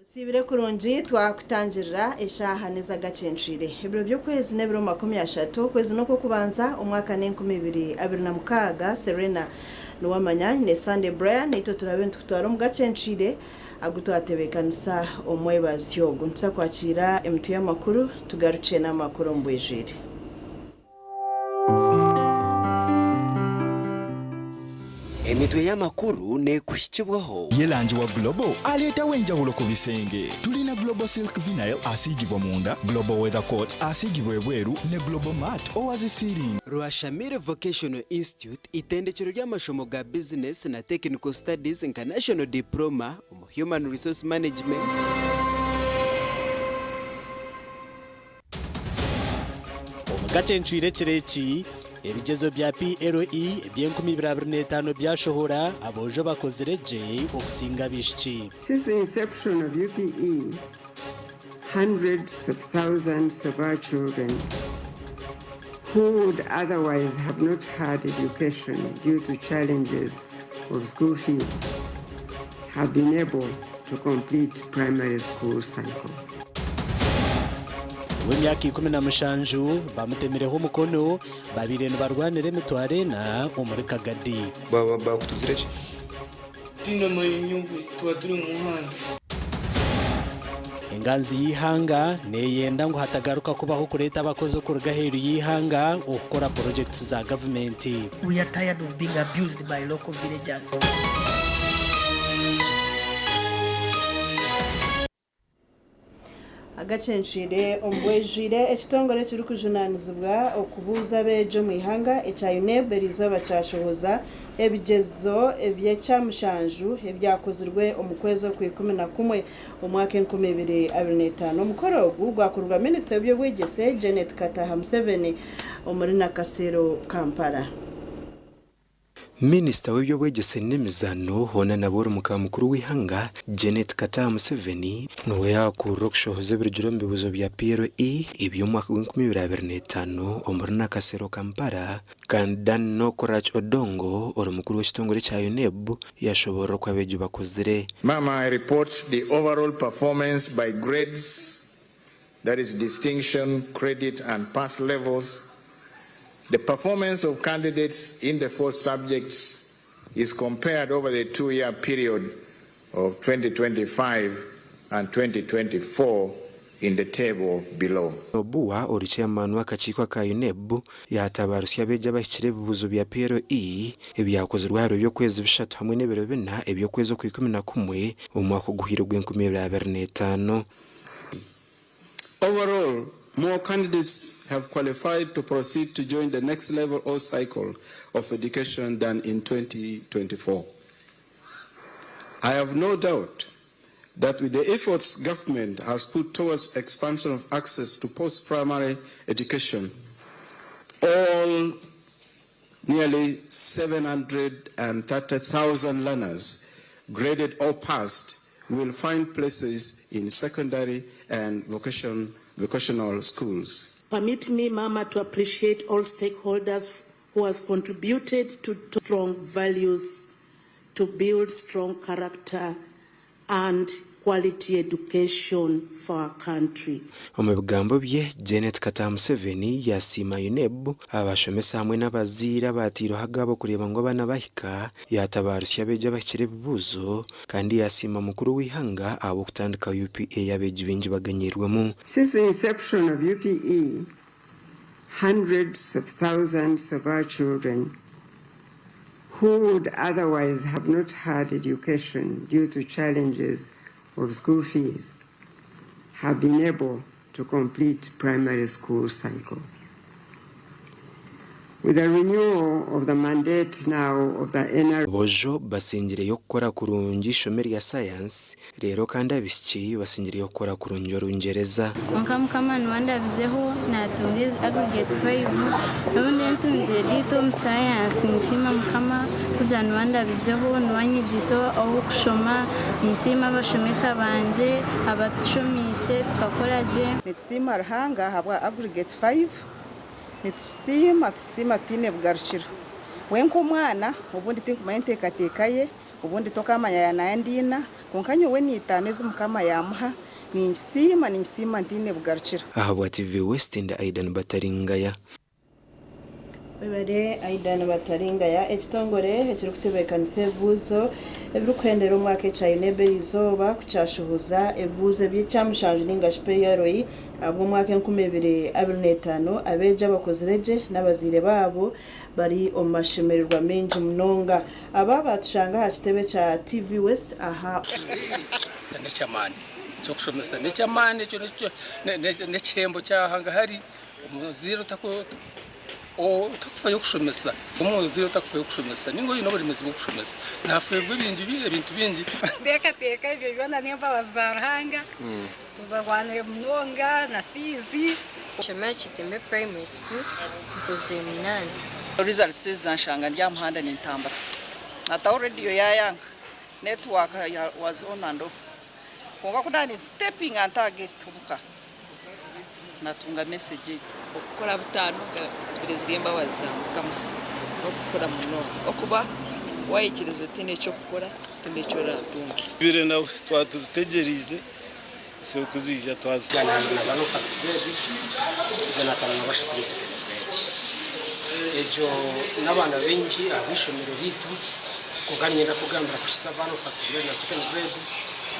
Osiibire kurungi twakutangirira eshaaha n'ez'agacencwire. Ebiro by'okwezi n'ebiro 30, okwezi n'okw'okubanza, omwaka n'e 2026. Serena Niwamanya nyine Sunday Brian, naitwe turabe nitukutwara omu gacencwire agu twatebeekanisa omwebazyo ogu. Nituza kwakiira emitwe y'amakuru tugarukye n'amakuru omu bwijwire. Emitwe y'amakuru neekuhikibwaho. Ye langi wa Global aleetawo enjawulo ku bisenge. Tulina Global Silk Vinyl asiigibwa munda, Global Weather Coat asiigibwa ebweru ne Global Mat owa zi siiringi. Rwashamire Vocational Institute itendekero ry'amashomo ga bizinesi na Technical Studies nka National Diploma omu Human Resource Management, Omu kacencwire ekiro eki, ebigyezo bya PLE eby'enkumi ibiri abiri n'etaano byashohora, aboojo bakozire gye okusinga abaishiki. Since the inception of UPE, hundreds of thousands of our children who would otherwise have not had education due to challenges of school fees have been able to complete primary school cycle. Ow'emyaka 17 bamutemireho omukono babaire nibarwanira emitwaro ena omuri Kagadi. Baba bakutuzire ki? Twine amayonyowe tuba turi omu muhanda. Enganzi y'eihanga neyenda ngu hatagaruka kubaho kureeta abakozi okuruga aheeru y'eihanga okukora purojekiti za gavumenti. We are tired of being abused by local villagers. Agacencwire omu bwijwire, ekitongore ekirikujunaanizibwa okubuuza abeegi omu ihanga ekya UNEB eriizooba kyashohoza ebigyezo eby'ekyamushanju ebyakozirwe omu kwezi okw'ikumi na kumwe omwaka 2025. Omukoro ogu gwakurirwa minisita w'eby'obwegyese Janet Kataha Museveni omuri Nakasero, Kampala. Minisita w'eby'obwegyese n'emizaano hoona nabwo ori muka mukuru w'eihanga, Janet Kataha Museveni niwe yaakurira okushohoza ebirugire omu bibuuzo bya PLE eby'omwaka gw'enkumi ibiri abiri n'etaano omuri Nakasero, Kampala. Kandi Dan Nokorach Odongo ori mukuru w'ekitongore ekya UNEB yashoboorora oku abeegi bakozire. Mama, I report the overall performance by grades, that is distinction, credit and pass levels. The performance of candidates in the four subjects is compared over the 2-year period of 2025 and 2024 in the table below. Obua ori chairman w'akakiiko aka UNEB yaatabarutsya abeegi abahikire ebibuuzo bya PLE ebyakozirwe aha biro by'okwezi bishatu hamwe n'ebiro bina eby'okwezi okw'ikumi na kumwe omwaka oguhwire ogw'enkumi ibiri abiri n'etaano. Overall, more candidates have qualified to proceed to join the next level or cycle of education than in 2024. I have no doubt that with the efforts government has put towards expansion of access to post-primary education, all nearly 730,000 learners graded or passed will find places in secondary and vocational schools. Permit me, Mama, to appreciate all stakeholders who has contributed to strong values, to build strong character and quality education for our country. Omu bigambo bye, Janet Kataha Museveni yasiima UNEB, abashomesa hamwe n'abazaire abaateireho agaabo kureeba ngu abaana bahika, yaatabarutsya abeegi abahikire ebibuuzo kandi yasiima mukuru w'eihanga ahabw'okutandika UPE abeegi baingi baganyirwemu. Since the inception of UPE, hundreds of thousands of our children who would otherwise have not had education due to challenges of school fees have been able to complete primary school cycle. With the renewal of the mandate now of the NRM, Aboojo basingireyo kukora kurungi eishomo erya sayansi reero kandi abaishiki basingireyo kukora kurungi Orungyereza. Kwonka Mukama niwe andabizeho naatunga ezi aggregate five, n'obu ndiyo ntungire D2 omu sayansi ninsiima Mukama kugira niwe andabizeho, niwe anyegyeise ow'okushoma, ninsiima abashomesa bangye abatushomiise tukakora gye. Nitusiima Ruhanga ahabwa aggregate five. Nitusiima, tusiima tutaine bugarukiro. We nk'omwana, obundi tinkumanya enteekateeka ye, obundi tokaamanya yaaba naandiina, kwonka nyowe n'eitaano ezi Mukama yaamuha, ninkisiima, ninkisiima ntaine bugarukiro. Ahabwa TV West ndi Aidan Bataringaya. Webare Aidan Bataringaya. Ekitongore ekirikutebeekanisa ebibuuzo ebirikuhendera omwaka ekya UNEB eriizooba kukyashohoza ebibuuzo eby'ekyamushanju ningashi PLE ahabw'omwaka 2025, abeegi abakozire gye n'abazaire baabo bari omu mashemererwa maingi munonga. Aba baatushanga aha kitebe kya TV West aha. N'eky'amaani eky'okushomesa n'eky'amaani ekyo n'ekihembo kya hangahari omuzaire otakufayo kushomesa omuzaire otakufayo kushomesa ninga oine oburemeezi bw'okushomesa nafeerwa ebintu bingi. Kiteekateeka ebyo byona n'embabazi za Ruhanga tubarwanire munonga na fiizi. Nshomera Kitembe Primary School nkozire munaana. Results ezi zanshanga ndi aha muhanda nintambura nataho radio yayanga network was on and off kwonka ku naaba ninzitepinga nta aha gate omuka natunga message egi. Okukora butaano zibire ziri embabazi za Mukama n'okukora munonga okuba wayikiriza otiine eky'okukora tihaine eki oratunge. Bire nawe twaba tuzitegyereize so ku ziija twazitwara. 104 omu first grade, 153 omu second grade. Egyo n'abaana baingi ahabw'eishomero ryaitu kwonka niinyenda kukugambira kuhikisa abaana omu first grade na second grade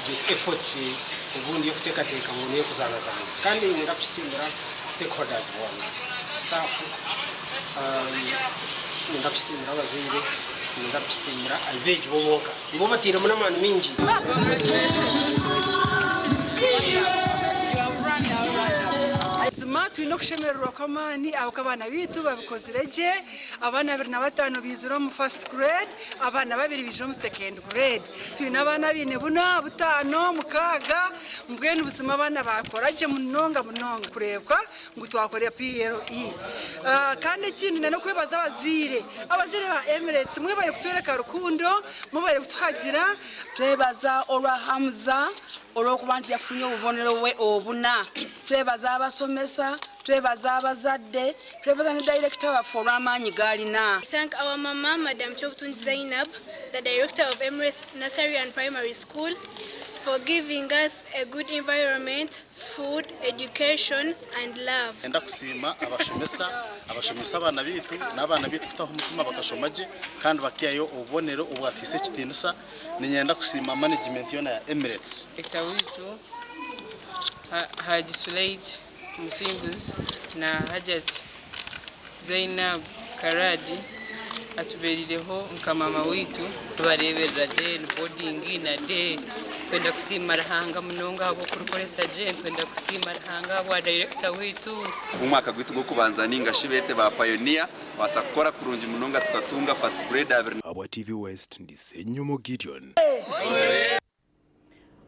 kugira effort obundi y'okuteekateeka ngu n'ey'okuzaanazaana. Kandi niinyenda kukisiimira stakeholders boona, staff, niinyenda kukisiimira abazaire, niinyenda kukisiimira abeegi bo bonka. Nibo batairemu n'amaani maingi. Buzima twine okushemererwa kw'amaani ahabw'okuba abaana baitu babikozire gye. Abaana 25 baizire omu first grade, abaana babiri baija omu second grade. Twine abaana abaine buna, butaano, mukaaga, mbwenu buzima abaana baakora gye munonga munonga kureebwa ngu twakora PLE. Kandi ekindi n'okwebaza abazaire, abazaire ba Emirates mwebare kutworeka rukundo, mwebare kutuhagira. Twebaza olwa Hamza olw'okuba nti yafunye obubonero bwe obuna. Twebaza abasomesa, twebaza abazadde, twebaza ne dayirekita waffe olw'amaanyi g'alina. We thank our mama, Madam Kyobutungi Zainab, the director of Emirates Nursery and Primary School, for giving us a good environment, food, education and love. Niinyenda kusiima abashomesa abashomesa abaana baitu n'abaana baitu kutaho omutima bakashoma gye kandi bakaihayo obubonero obwatuhaisa ekitiinisa. Niinyenda kusiima manegimenti yoona ya Emirates. Dayirekita waitu Haji Sulaid Musinguzi na Hajat Zainab Karadi atuberireho nka maama waitu. Tubareeberera gye ni boarding na day. Nitwenda kusiima Ruhanga munonga ahabw'okurukoresa gye, nitwenda kusiima Ruhanga ahabwa dayirekita waitu. Omwaka gwaitu gw'okubanza ninga shi beete ba pioneer baasa kukora kurungi munonga tukatunga first grade abiri. Ahabwa TV West, ndi Ssenyomo Gideon.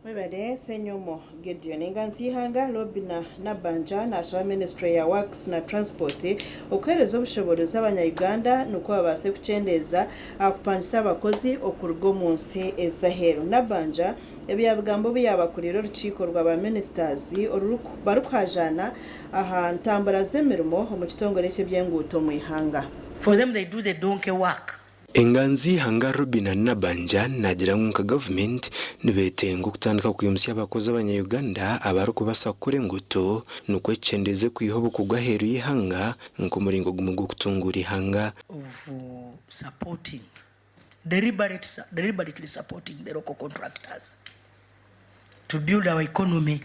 Mwebare Ssenyomo Gideon. Enganzi y'eihanga Robinah Nabbanja nashaba minisiture ya Works na Transport okuheereza obushoboorozi abanya-Uganda nikwo babaase kukyendeeza aha kupangisa abakozi okuruga omu nsi ez'aheeru. Nabbanja ebi yaabigambo obu yaaba akuriire orukiiko rwa ba minisitazi barikuhajaana aha ntambura z'emirimo omu kitongore eky'ebyenguuto omu ihanga. For them they do the donkey work. Enganzi y'eihanga Robinah Nabbanja naagira ngu nka gavumenti nibetenga okutandika kwimutsya abakozi abanya-Uganda abarikubaasa kukora enguuto nikwo ekikyendeeze kwiha obukugu aheeru y'eihanga nk'omuringo gumwe gw'okutunguura eihanga. Of supporting, deliberately supporting the local contractors to build our economy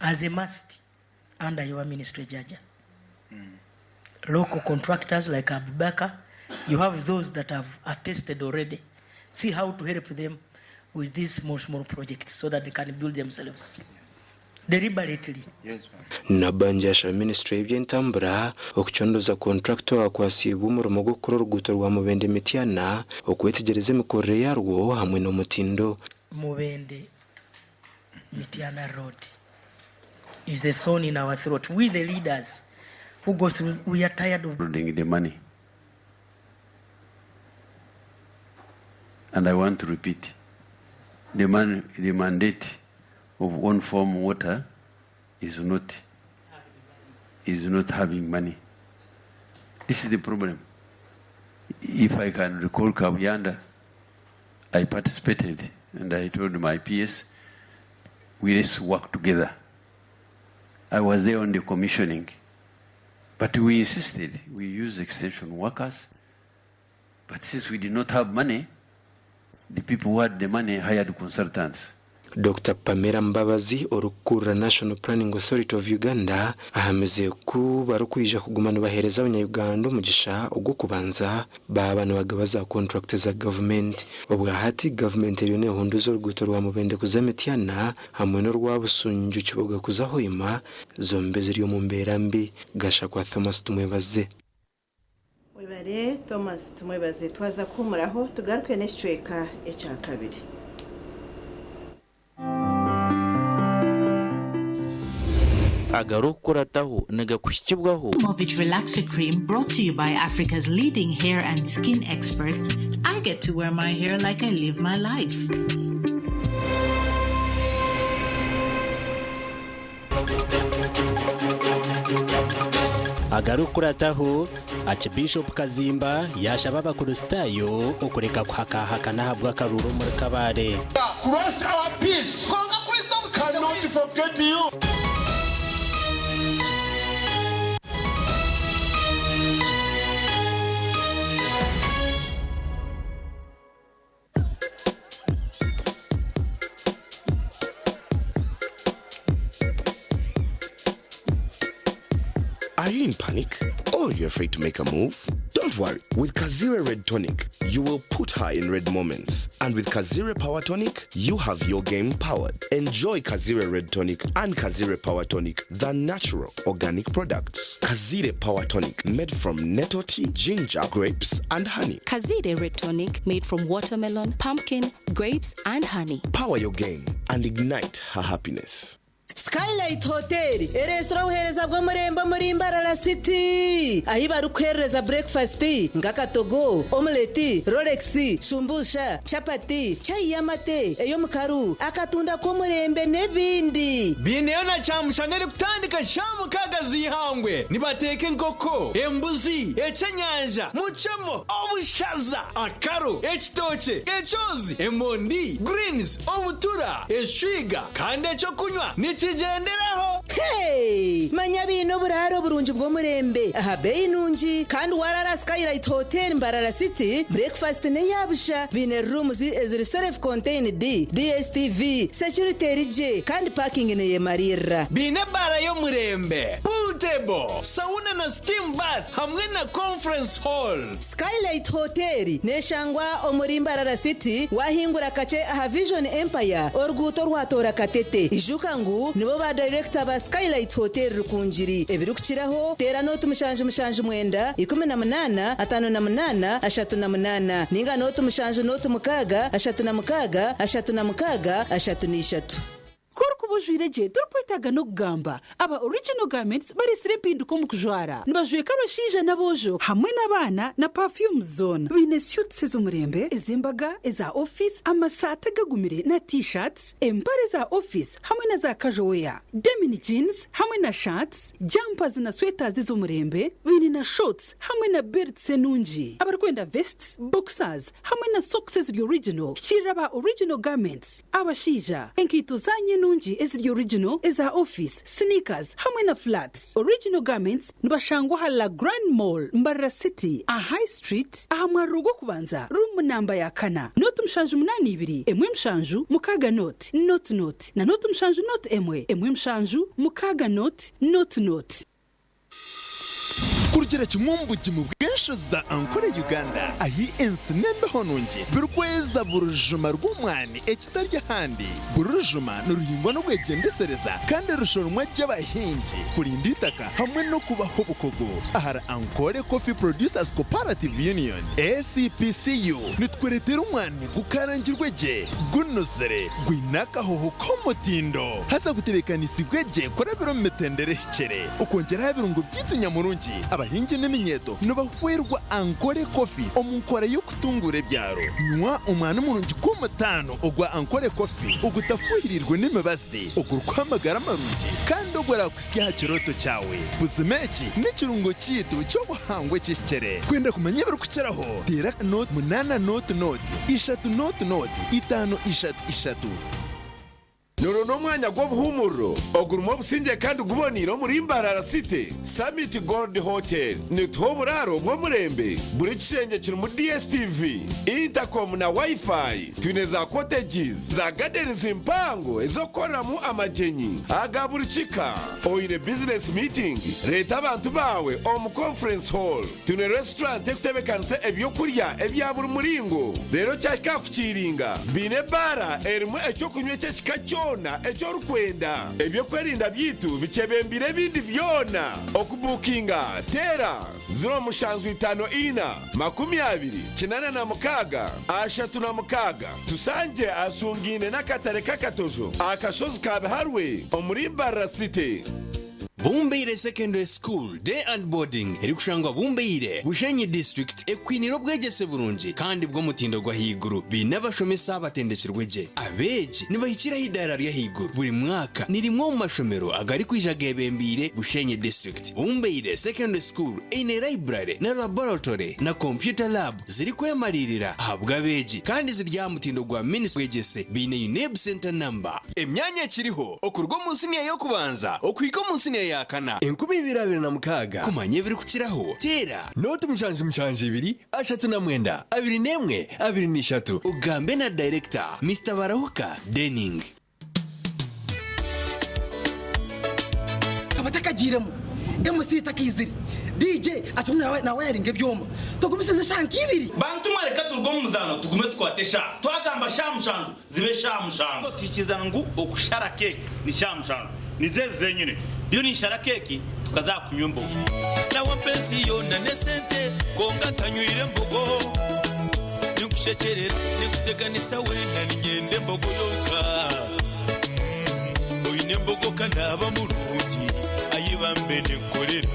as a must under your ministry, Jaja. Local contractors like Abubakar, you have those that have attested already. See how to help them with these small, small projects so that they can build themselves. Deliberately. Nabbanja yashaba minisitule y'eby'entambura okucondoza kontrakita owaakwasiibwe omurimo gw'okukora oruguuto rwa Mubende Mityana okwetegyereza emikorere yaarwo hamwe n'omutindo. Mubende Mityana road is a thorn in our throat. We the leaders who go through, we are tired of. Holding the money. And I want to repeat, the, man, the mandate of one form water is not, is not having money. This is the problem. If I can recall Kabuyanda, I participated and I told my PS, we let's work together. I was there on the commissioning, but we insisted we use extension workers. But since we did not have money, the people who had the money hired consultants. Dokita Pamela Mbabazi orikukurira National Planning Authority of Uganda ahamize ku barikwija kuguma nibaheereza abanya-Uganda omugisha ogw'okubanza baaba nibagaba za kontrakiti za gavumenti. Obwa hati gavumenti eriyo nehunduuza oruguuto rwa Mubende kuza Mityana hamwe n'orwa Busunju Kiboga kuza Hoima zombi ziri omu mbeera mbi. Gashakwa Thomas Tumwebaze. Webare Thomas Tumwebaze twaza kuhumuraho tugaruke n'ekicweka ekyakabiri. Agarikukurataho nigakuhikibwaho. Movit Relaxer Cream brought to you by Africa's leading hair and skin experts. I get to wear my hair like I live my life. Agarikukurataho, Aakibiishopu Kazimba yaashaba abakurisitaayo okureka kuhakahakana ahabw'akaruuru omuri Kabale. Christ our peace cannot forget you. Are you in panic? Or you're afraid to make a move? Don't worry. With Kazire Red Tonic, you will put her in red moments. And with Kazire Power Tonic, you have your game powered. Enjoy Kazire Red Tonic and Kazire Power Tonic, the natural organic products. Kazire Power Tonic, made from nettle tea, ginger, grapes, and honey. Kazire Red Tonic made from watermelon, pumpkin, grapes, and honey. Power your game and ignite her happiness. Skylight Hotel ereetsire obuheereza bw'omurembe omuri Mbarara City ahi barikuheerereza breakfast nk'akatogo, omelette, rolex, shumbusha, chapati, chai y'amate, ey'omukaru, akatunda k'omurembe n'ebindi. Biineyo na kyamushana erikutandika shaaha mukaaga z'eihangwe. Nibateeka enkoko, embuzi, ekyenyanja, mucemo, obushaza, akaru, ekitookye, ekyozi, emondi, greens, obutura, eshwiga kandi ekyokunywa nikigyenderaho. Hey! Manya biine oburaaro burungi bw'omurembe aha beeyi nungi kandi waraara Skylight Hotel Mbarara City, breakfast n'eya busha. Biine rooms eziri self contained, DSTV, security eri gye kandi parking neyemariirira. Biine ebaara y'omurembe, pool table, sauna na steam bath hamwe na conference hall. Skylight Hotel neshangwa omuri Mbarara City wahingura kakye aha Vision Empire oruguuto orwatoora Katete. Ijuka ngu nibo ba dayirekita ba Skylight Hotel Rukungiri. Ebirikukiraho teera nooti 779 18 58 38 ninga nooti 7 nooti 6 36 36 33. Ku orikuba ojwaire gye torikwetaaga n'okugamba. Aba Original Garments bareetsire empinduka omu kujwara. Nibajweka abashaija n'aboojo hamwe n'abaana na perfumes zoona. Baine suits ez'omurembe, ez'embaga, eza ofiisi, amasaati agagumire na T-shirts, empare za ofiisi hamwe na za casual wear, denim jeans hamwe na shirts, jumpers na sweaters ez'omurembe. Baine na shorts hamwe na belts enungi. Abarikwenda vests, boxers hamwe na socks eziri original, hikiirira aba Original Garments. Abashaija, enkaito zaanyu enungi eziri original, eza ofiisi, sneakers hamwe na flats. Original Garments nibashangwa aha La Grande Mall, Mbarara City, aha High Street, aha mwariro gw'okubanza, ruumu namba ya kana, nooti 782, 1 7 6 nooti, nooti nooti, na nooti 7 nooti 1, 1 7 6 nooti, nooti nooti. Kurugira kimwe omu bugimu bw'enshonga. Omu nshozi za Ankole Uganda ahi ensi n'embeho nungi birikweza buri rujuma rw'omwani ekitari ahandi. Buri rujuma niruhingwa n'obwegyendesereza kandi rushoromwa gye abahingi kurinda eitaka hamwe n'okubaha obukugu. Ahari Ankole Coffee Producers Cooperative Union, ACPCU, nitukureetera omwani gukarangirwe gye, gunuzire, gwine akahoho k'omutindo haza gutebeekanisiibwe gye kurabira omu mitendera ehikire. Okwongyera aha birungo byaitu nyamurungi, abahingi n'eminyeeto nibahwerwa Ankole Coffee omu nkora y'okutunguura ebyaro. Nywa omwani murungi gw'omutaano ogwa Ankole Coffee ogutafuhiriirwe n'emibazi, ogurikuha amagara marungi kandi oguraakuhitsya aha kirooto kyawe. Buzima eki n'ekirungo kyaitu ky'obuhangwa ekihikire. Kwenda kumanya ebirikukiraho, teera nooti munaana nooti nooti ishatu nooti nooti itaano ishatu ishatu. Nuru n'omwanya gw'obuhuumuriro ogurimu obusingye kandi guboneire omuri Mbarara City, Summit Gold Hotel. Nituha oburaaro bw'omurembe, buri kishengye kirimu DSTV, intercom na Wi-Fi. Twine za cottages, za gardens mpango ez'okukoreramu amagyenyi aga buri kika. Oine business meeting, reeta abantu baawe omu conference hall. Twine restaurant ekutebekanisa ebyokurya ebya buri muringo reero kyahika aha kukiiringa baine ebaara erimu ekyokunywa eky'ekika kyona eki orikwenda. Ebyokwerinda byaitu bikyebembeire ebindi byona. Okubuukinga teera 0754 20 86 36. Tusangye ahashungaine n'akatare k'akatojo aha kashozi ka Biharwe omuri Mbarara City. Bumbeire Secondary School Day and Boarding erikushangwa Bumbeire, Bushenyi District ekwiniire obwegyese burungi kandi bw'omutindo gw'ahaiguru. Baine abashomesa abatendekirwe gye. Abeegi nibahikira aha idaara ry'ahaiguru buri mwaka. Ni rimwe omu mashomero agarikwija geebembeire Bushenyi District. Bumbeire Secondary School eine library na laboratory na computer lab zirikwemariirira ahabw'abeegi kandi ziri aha mutindo gwa Ministry y'Obwegyese. Baine UNEB Centre Number. Emyanya ekiriho okuruga omu siniya y'okubanza okuhika omu siniya ya kana. 2026. Kumanya ebirikukiraho, teera. Nooti mushanju mushanju ibiri ashatu na mwenda abiri n'emwe abiri na ishatu. Ogambe na dayirekita, Mister Barahuka Denning. Akaba atakagiiremu, MC takaizire, DJ akirimu nawayaringa ebyoma. Tugumisirize eshaaha nk'ibiri. Bantu mwe reka turuge omu muzaano tugume tukwate eshaaha. Twagamba shaaha mushanju zibe shaaha mushanju. Twikiriza ngu okushara keeki ni shaaha mushanju. Nizo ezi zenyine. Ndiyo ninshara keeki tukaza aha kunywa embogo. Nawampa ensi yoona n'esente kwonka ntanywire mbogo. Ninkushekyerera, ninkuteganisa weena niinyenda embogo yonka. Oine embogo ka naaba murungi, ayi bambe ninkukorera.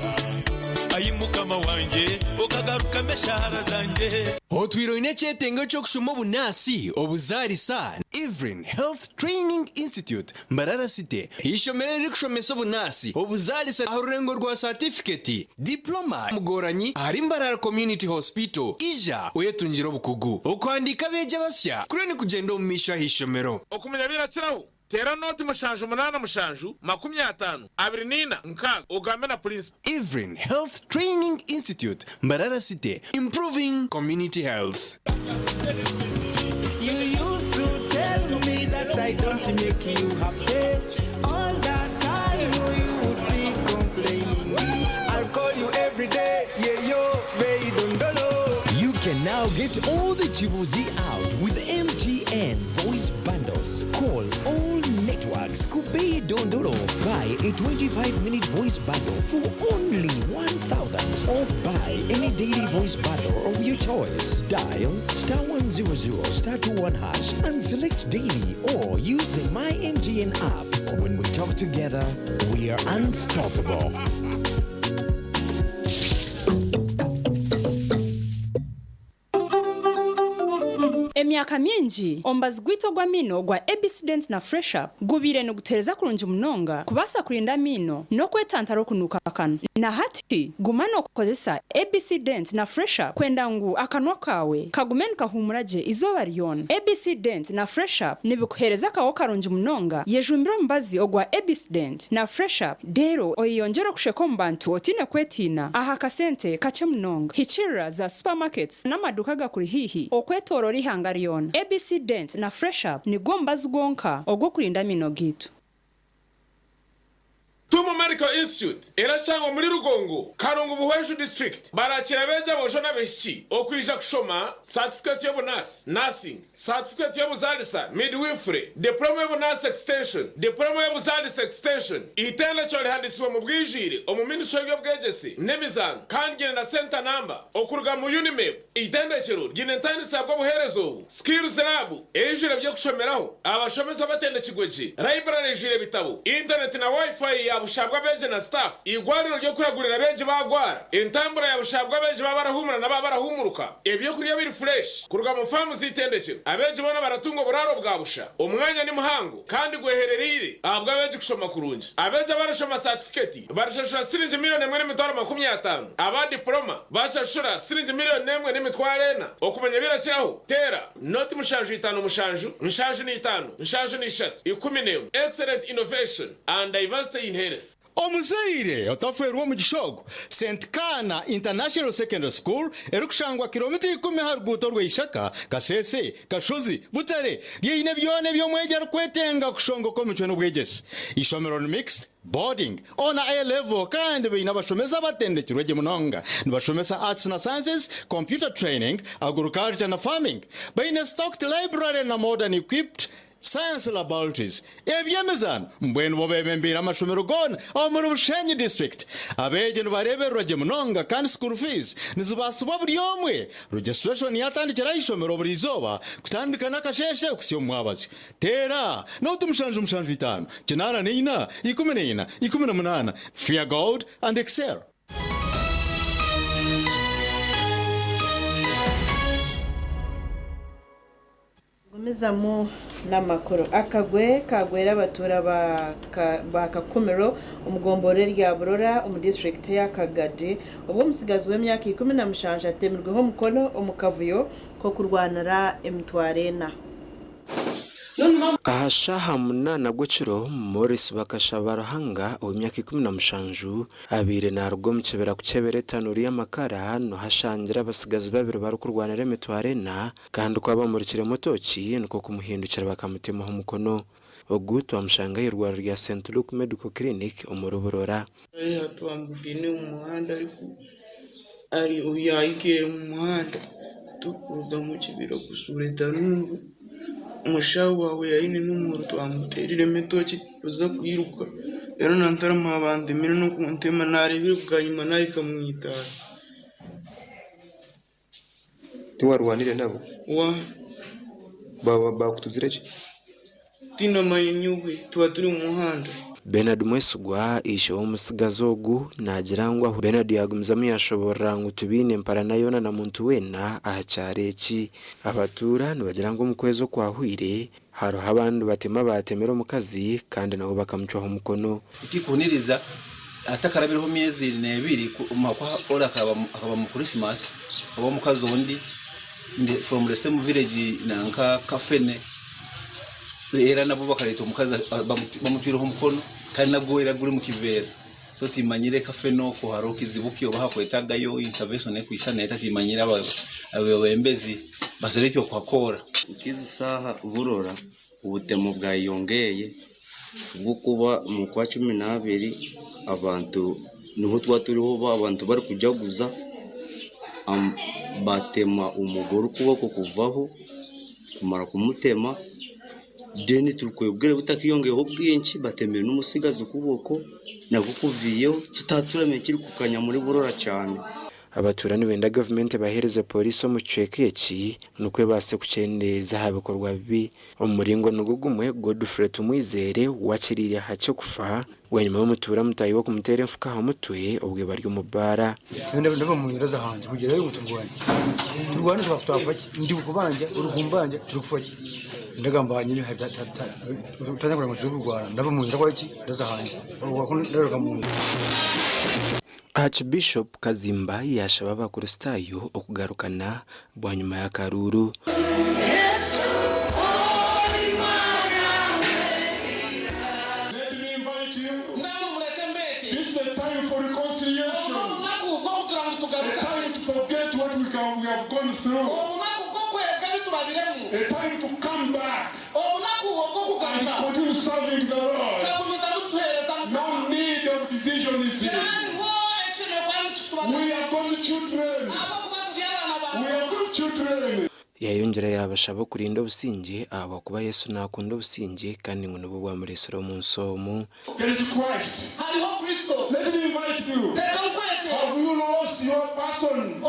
Ayi Mukama wangye, okagarukamu eshaara zangye. Otwire oine ekyetengo ky'okushoma obunaasi, obuzaarisa, Evelyn Health Training Institute, Mbarara City, eishomero eririkushomesa obunaasi, obuzaarisa aha rurengo rwa saatifiketi, diploma, Mugoranyi ahari Mbarara Community Hospital. Ija oyetungire obukugu. Okuhandiika abeegi abasya kuriyo nikugyenda omu maisho aha ishomero. Okumanya birakiraho, teera nooti 7 87 24 6 ogambe na purinsipo. Evelyn Health Training Institute, Mbarara City, improving community health. You used to tell me that I don't make you happy. All that time you would be complaining. I'll call you every day, yeah yo, baby dondolo. You can now get all the Chibuzi out with MTN voice bundles. Call all networks. Kubei Dondolo. Buy a 25-minute voice bundle for only 1,000 or buy any daily voice bundle of your choice. Dial star 100 star 21 hash and select daily or use the My MTN app. When we talk together, we are unstoppable. Emyaka mingi, omubazi gwaitu ogw'amaino ogwa ABC Dent na Fresh Up gubaire nigutuheereza kurungi munonga kubaasa kurinda amaino n'okwetantara okunuuka akanwa. Na hati, guma nookozesa ABC Dent na Fresh Up kwenda ngu akanwa kaawe kagume nikahuumura gye eizooba ryona. ABC Dent na Fresh Up nibikuheereza akaho karungi munonga. Yejumbire omubazi ogwa ABC Dent na Fresh Up reero oyeyongyere okusheka omu bantu otaine kwetiina aha kasente kakye munonga. Hikiirira za supermarkets n'amaduuka agakuri haihi okwetooroora eihanga ryona. ABC Dent na Fresh Up nigwo mubazi gwonka ogw'okurinda amaino gaitu. Tumu Medical Institute erashangwa omuri Rugongo, Karungu Buhweju District. Barakira abeegi aboojo n'abaishiki okwija kushoma saatifiketi y'obunaasi, Nursing, saatifiketi y'obuzaalisa, Midwifery, Diploma y'obunaasi Extension, Diploma y'obuzaalisa Extension. Eitendekero rihandiisibwe omu bwijwire omu Ministry y'eby'obwegyese n'emizaano kandi ryine na Centre Number okuruga mu UNIMEB. Eitendekero ryine entandisa bw'obuheereza obu, Skills Lab eijwire eby'okushomeraho, abashomesa batendekirwe gye, library eijwire ebitabo, intaneti na Wi-Fi ya busha bw'abeegi na staff, eigwariro ry'okuragurira abeegi baagwara, entambura ya busha bw'abeegi baaba barahuumura na baaba barahuumuruka, ebyokurya biri fureshi kuruga mu faamu z'eitendekero. Abeegi boona baratunga oburaaro bwa busha. Omwanya ni muhango kandi gweherereire ahabw'abeegi kushoma kurungi. Abeegi abarashoma saatifiketi barashashura siringi milioni 1,050,000, aba dipuloma bashashura siringi milioni 1,400. Okumanya ebirakiraho, teera 075 75 73 11. Excellent innovation and diversity in health. Omuzaire otaferwa omugisha ogu, St Kaana International Secondary School erikushangwa kilomita ikumi aha ruguuto rwa Ishaka, Kasese, Kashozi, Butare, ryeine byona ebi omwegi arikwetenga kushongoka omicwe n'obwegyese. Eishomero ni mixed, boarding, O na A level kandi baine abashomesa abatendekirwe gye munonga. Nibashomesa Arts na Sciences, Computer Training, Agriculture na Farming. Baine stocked library na modern equipped Science Laboratories, eby'emizaano mbwenu bo bebembeire amashomero goona omuri Bushenyi District. Abeegi nibareebererwa gye munonga kandi school fees nizibaasibwa buri omwe. Registration yatandikire aha ishomero buri izooba kutandika n'akasheeshe kuhitsya omu mwabazyo. Teera nooti 775 84 14 18. Fear God and excel. Gumizamu n'amakuru. Akagwe kagwera abatuura ba Kakumiro omu gomborora erya Burora omu disiturikiti eya Kagadi obwo omutsigazi w'emyaka 17 atemirweho omukono omu kavuyo k'okurwanira emitwaro ena. Aha shaaha munaana gw'ekiro, Maurice Bakashaba Ruhanga ow'emyaka 17 abaire naaruga omu kibira kukyebera etanuuru y'amakara niho ashangire abatsigazi babiri barikurwanira emitwaro ena Kandi ku abamurikiremu tooki, nikwo kumuhindukira bakamutemaho omukono. Ogu twamushanga aha irwariro rya St Luke Medical Clinic omuri Burora. Twamubugine omu muhanda yahikire omu muhanda turikuruga omu kibira kushuura etanuuru, omushaho waawe aine n'omuhoro twamuteeriremu etoki kuza kwiruka reero nantarama bantemire n'okuntema nareebire bwanyima nahika omwitaara. Tiwarwanire nabo? Wa. Baakutuzire ki? Tindamanya nyowe, tuba turi omu muhanda. Bernard Mwesigwa, ishe w'omutsigazi ogu naagira ngu ahu Bernard yaagumizamu yaashoboorora ngu tibaine mparana yoona na muntu weena aha kyaro eki. Abatuura nibagira ngu omu kwezi okwahweire, hariho abandi batema abaatemire omukazi kandi nabo bakamucwaho omukono. Ekirikuniriza, hatakarabireho myezi n'ebiri ori akaba mu Christmas oba omukazi ondi from the same village nanka Kafene era nabwo bakareeta omukazi bamucwireho omukono kandi nabwo era guri mukiveera so timanyire Kafene okwo hariho kizibu ki oba hakwetagayo intervention ekwisana eta timanyire abebembezi basobire ekyokuhakoora. Nk'ezi saaha burora obutemu bwayeyongeire ahabw'okuba omu Kwacuminaabiri abantu niho twaba turiho abantu barikujaguza baatema omugore okuboko kuvaho kumara kumutema then turikwebwera butakeyongeireho bwingi batemire n'omutsigazi okuboko nakwo kuviireho titaturamanya ekirikukanya omuri Burora kyane. Abatuura nibenda gavumenti ebaheereze pooriisi omu kicweka eki nikwo ebaase kukyendeeza aha bikorwa bibi. Omu muringo nigwo gumwe, Godfrey Tumwizere wakiriire hakye kufa bwanyima y'omutuura mutaahi we kumuteera enfuka aha mutwe obwe bari omu baara. Ndava mu ndaza hanze kugerayo ngu turwane. Turwane twafa ki? Ndi kukubanja, ori kumbanja, turi kufa ki? Ndagamba nyine tanya kureba ngu turi kurwana. Ndava mu nzu ndakora ki? Ndaza hanze. Ndaruga mu nzu. Archbishop Kazimba yaashaba abakristaayo okugarukana bwanyima y'akaruuru. Let me invite you. This is the time for reconciliation. A time to forget what we have gone through. A time to come back and continue serving the Lord. No need unity. We are God's children. We are good children. Yayongyera yaabashaba okurinda obusingye ahabw'okuba Yesu naakunda obusingye kandi ngu nibwo bwamureetsire omu nsi omu. There is Christ. Let me invite you. Have you lost your person?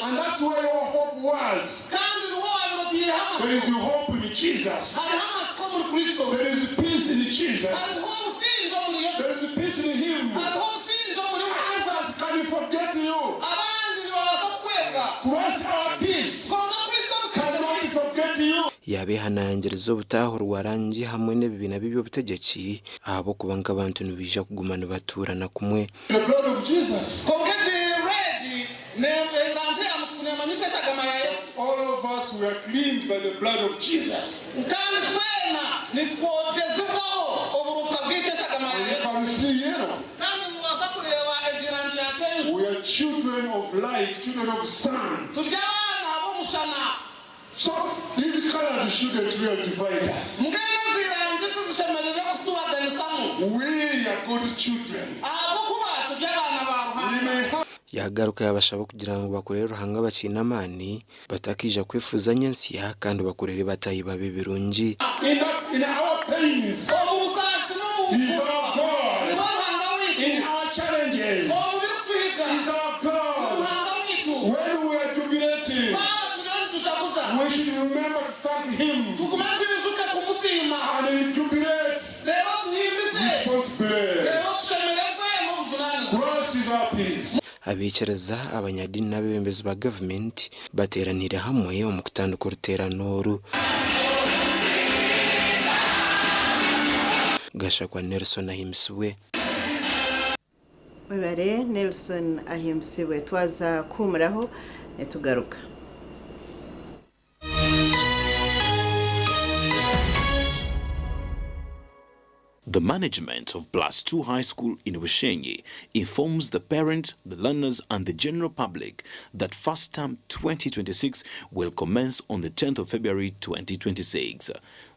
And that's where your hope was. There is hope in Jesus. There is peace in Jesus. There is peace in Him. Others can forget you. Christ our peace cannot forget you. Yaabeehanangiriza obutaahurwa rangi hamwe n'ebibiina by'eby'obutegyeki ahabw'okuba nk'abantu nibaija kuguma nibatuurana kumwe. The blood of Jesus. All of us were cleaned by the blood of Jesus. And you can see here, we are children of light, children of sun. So these colors shouldn't really divide us. We are God's children. We may have Yaagaruka yaabashaba kugira ngu bakorere Ruhanga bakiine amaani, batakaija kwefuuza nyentsya kandi bakorere bataahi baabo ebirungi. In, the, in our pains, He's our God. In our challenges, He's our God. When we are jubilating, we should remember to thank Him and jubilate responsibly. Christ is our peace. Abaikiriza, abanyadiini n'abeebembezi ba gavumenti bateeraniire hamwe omu kutandika oruteerane oru. Gashakwa Nelson ahimbisibwe. Webare Nelson ahimbisibwe twaza kuhumuraho nitugaruka. The management of Plus 2 High School in Bushenyi informs the parents, the learners, and the general public that first term 2026 will commence on the 10th of February 2026.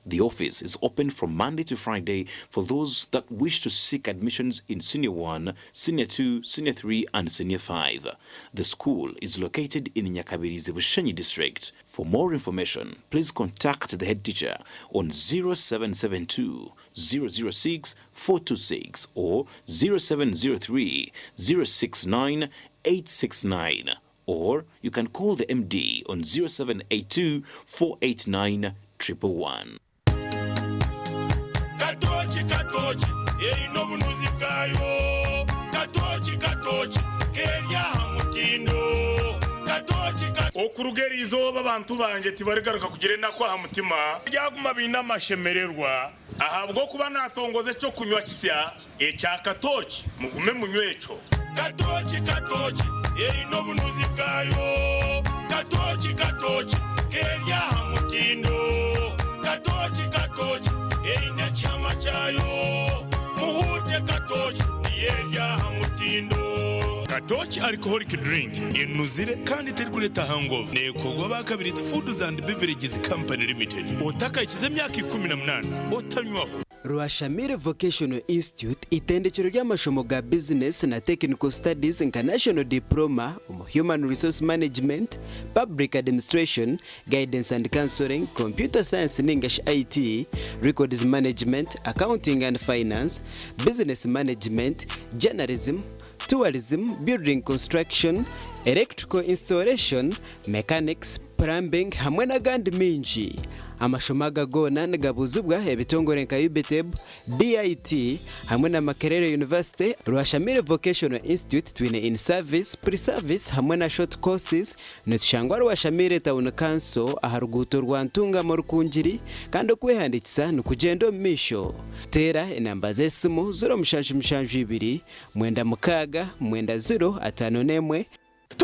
The office is open from Monday to Friday for those that wish to seek admissions in Senior 1, Senior 2, Senior 3, and Senior 5. The school is located in Nyakabirizi Bushenyi district. For more information, please contact the head teacher on 0772 006 426 or 0703 069 869 or you can call the MD on 0782 489 111. Katochi katochi erina obunuzi bwayo katochi katochi keryaha mutindo katochi. Okuruga eriizooba abantu banje tibarigaruka kugira enaku aha mutima ryaguma biine amashemererwa ahabw'okuba natongoza ekyokunywa kisya ekya katochi mugume munywe ekyo. Katochi katochi erina obunuzi bwayo katochi katochi keryaha mutindo katochi katochi erina ekyama kyayo muhute katochi niyeryaha mutindo. Katochi alcoholic drink enuzire kandi terikuleta hangover nekorwa bakabiri Foods and Beverages Company Limited. Otakayikiza emyaka 18 otanywaho. Rwashamire Vocational Institute itendekero ry'amashomo ga business na technical studies nka National Diploma omu Human Resource Management, Public Administration, Guidance and Counseling, Computer Science ningashi IT, Records Management, Accounting and Finance, Business Management, Journalism, Tourism, Building Construction, Electrical Installation, Mechanics, Plumbing hamwe n'agandi mingi. Amashomo aga goona nigabuzibwa ebitongore nka UBTEB, DIT hamwe na Makerere University. Rwashamire Vocational Institute twine in service, pre-service hamwe na short courses. Nitushangwa Rwashamire Town Council aha ruguuto rwa Ntungamo Rukungiri kandi okwehandikisa nikugenda omu maisho. Teera enamba z'esimu 0772 96 9051.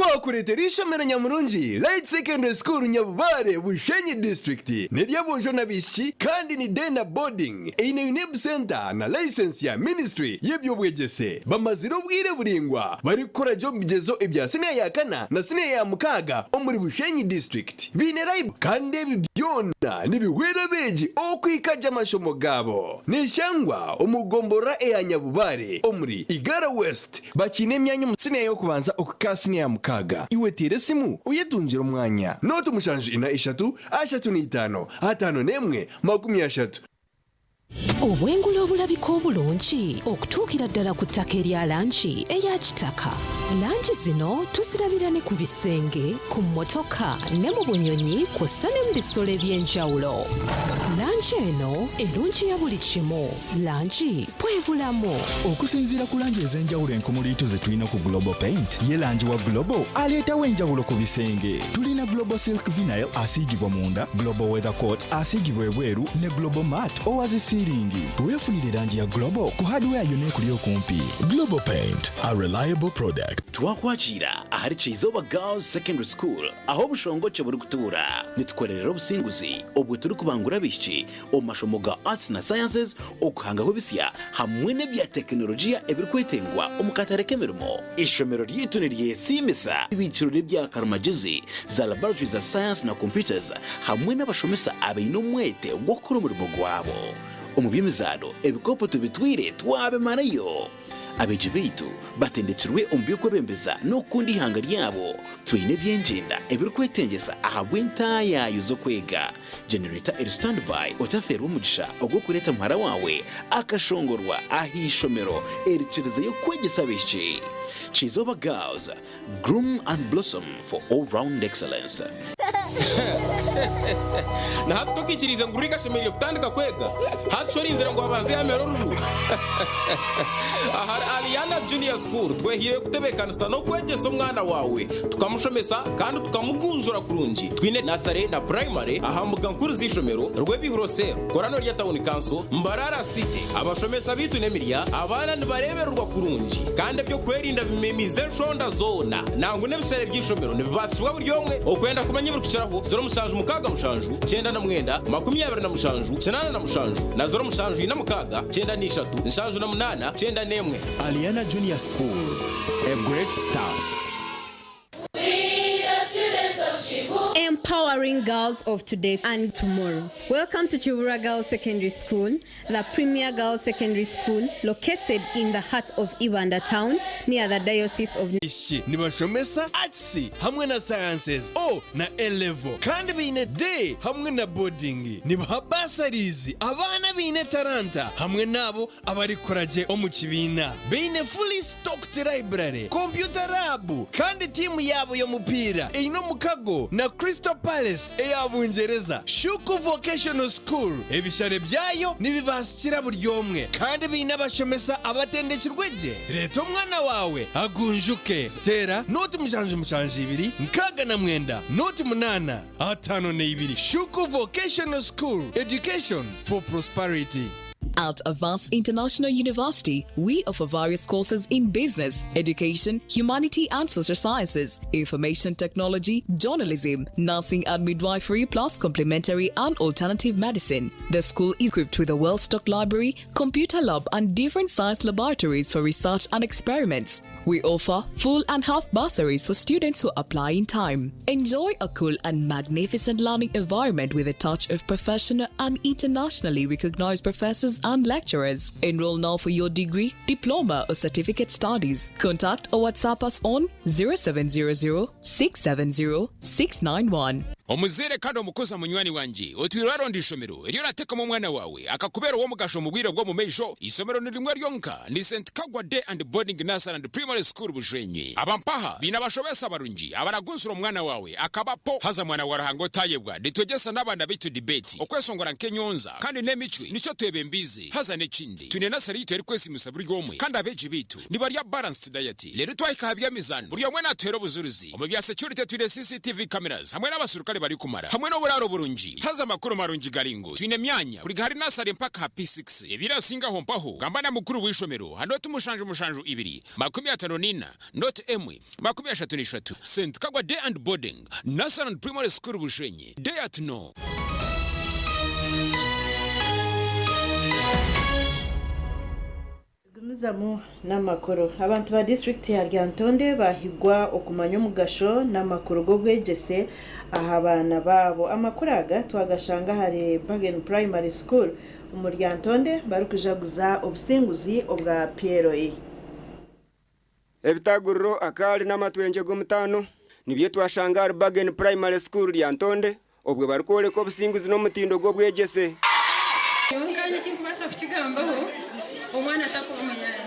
Twakureetera eishomero nyamurungi, Light Secondary School Nyabubare, Bushenyi District. N'ery'aboojo n'abaishiki kandi ni day na boarding. Eine UNEB Centre na license ya Ministry y'eby'obwegyese. Bamazire obwire buraingwa barikukora gye omu bigyezo ebya siniya ya kana na siniya ya mukaaga omuri Bushenyi District. Baine library kandi ebi byona nibihwera abeegi okuhika gye amashomo gaabo. Neshangwa omu gomborora eya Nyabubare omuri Igara West. Bakiine emyanya omu siniya y'okubanza okuhika aha siniya ya mukaaga. Iwe teera esimu oyetungire omwanya. Nooti mushanju ina ishatu ashatu na itaano ataano n'emwe makumi ashatu. Obwengula obulabika obulungi okutuukira ddala ku ttaka erya langi eya kitaka. Langi zino tuzirabira ne ku bisenge, ku mmotoka ne mu bunyonyi kw'ossa ne mu bisolo eby'enjawulo. Langi eno erungiya buli kimu. Langi bwe bulamu. Okusinziira ku langi ez'enjawulo enkumuliitu ze tulina ku Global Paint, ye langi wa Global aleetawo enjawulo ku bisenge. Tulina Global Silk Vinyl asiigibwa munda, Global Weather Coat asiigibwa ebweru ne Global Matte owa zi siiringi. Weefunire langi ya Global ku hardware yonna ekuli okumpi. Global Paint, a reliable product. Twakwakiira ahari Kyizooba Girls Secondary School ahu obushongokye burikutuura. Nitukorerera obusinguzi obwo turikubangura abaishiki omu mashomo ga Arts na Sciences, okuhangaho ebisya hamwe n'ebya tekinologiya ebirikwetengwa omu katare k'emirimo. Eishomero ryaitu niryesiimisa ibiikiro ry'ebya karimagyezi, za laboratory za Science na Computers hamwe n'abashomesa abaine omwete gw'okukora omurimo gwabo. Omu by'emizaano, ebikopo tubitwire twabimarayo. Abeegi baitu batendekirwe omu by'okwebembeza n'okukunda eihanga ryabo. Twine eby'engyenda ebirikwetengyesa ahabw'entaayaayo z'okwega. Generator eri standby otafeerwa omugisha ogw'okureeta muhara waawe akashongorwa aha ishomero erikirizeyo kwegyesa abaishiki. Kizooba Girls, Groom and blossom for all round excellence. Na hati tokaikiriize ngu Rick ashemereire kutandika kwega? Hati shi orinzire ngu abanze yaamera oruju? Ahari Aliana Junior School twehaireyo kutebeekanisa n'okwegyesa omwana waawe, tukamushomesa kandi tukamugunjura kurungi. Twine nasare na purayimare aha mbuga nkuru z'eishomero, Rwebihuro Cell, Korano rya Tawuni Kanso, Mbarara City. Abashomesa baitu n'emirya, abaana nibareebererwa kurungi kandi eby'okwerinda bimemiize enshonda zoona. Nangwa n'ebishare by'eishomero nibibaasibwa buri omwe. Okwenda kumanya ebirikukiraho, 0767 99 27 87 na 0746 93 78 91. Aliana Junior School, a great start. Empowering girls of today and tomorrow. Welcome to Kibura Girls Secondary School, the premier girls secondary school located in the heart of Ibanda town near the Diocese of Abaishiki nibashomesa Arts hamwe na Sciences O na A level kandi baine Day hamwe na Boarding. Nibaha bursaries abaana abaine etaranta hamwe n'abo Abarikukora gye omu kibiina baine fully stocked library, computer lab kandi tiimu yaabo y'omupiira eine omukago na Crystal Palace eya Bungyereza. Shuku Vocational School ebishare byayo nibibaasikira buri omwe kandi baine abashomesa abatendekirwe gye. Reeta omwana waawe agunjuke. Teera nooti 772 69 8 52. Shuku Vocational School, education for prosperity. At Avance International University, we offer various courses in business, education, humanity and social sciences, information technology, journalism, nursing and midwifery, plus complementary and alternative medicine. The school is equipped with a well stocked library, computer lab, and different science laboratories for research and experiments. We offer full and half bursaries for students who apply in time. Enjoy a cool and magnificent learning environment with a touch of professional and internationally recognized professors and lecturers. Enroll now for your degree, diploma, or certificate studies. Contact or WhatsApp us on 0700 670 691. Omuzaire kandi omukuza munywani wangye, otwire oraronda eishomero eri orateekamu omwana waawe akakubeera ow'omugasho omu bwire bw'omumaisho? Eishomero ni rimwe ryonka, ni St. Kagwa Day and Boarding Nursery and Primary School Bujwenyi. Aba mpaha baine abashomesa barungi abaragunzire omwana waawe akaba po. Haza mwana wa Ruhanga otayebwa, nitwegyesa n'abaana baitu debate, okweshongora nk'enyonza kandi n'emicwe nikyo twebembiize. Haza n'ekindi, twine nursery yaitu erikwesiimisa buri omwe kandi abeegi baitu nibarya balanced diet. Reero twahika aha by'emizaano, buri omwe natuheera obujurizi. Omu bya security twine CCTV cameras hamwe n'abaserukare. abasirikare barikumara hamwe n'oburaaro burungi. Haza amakuru marungi gari ngu twine emyanya kuruga ahari nasare mpaka aha P6. Ebirasingaho mpaho gamba na mukuru w'eishomero aha nooti mushanju mushanju ibiri 54 nooti emwe 33. St Kagwa Day and Boarding, Nursery and Primary School Bushenyi, Dare to know. Tugumizamu n'amakuru. Abantu ba disiturikiti ya Lyantonde bahigwa okumanya omugasho n'amakuru g'obwegyese aha baana baabo. Amakuru aga twagashanga ahari Bargain Primary School omuri Lyantonde barikujaguza obusinguzi obwa PLE. Ebitaguriro, akaari n'amatwengye g'omutaano nibyo twashanga ahari Bargain Primary School Lyantonde obwe barikworeka obusinguzi n'omutindo gw'obwegyese. Nyowe nkanye ekinkubaasa kukigambaho, omwana takuba muyaaye.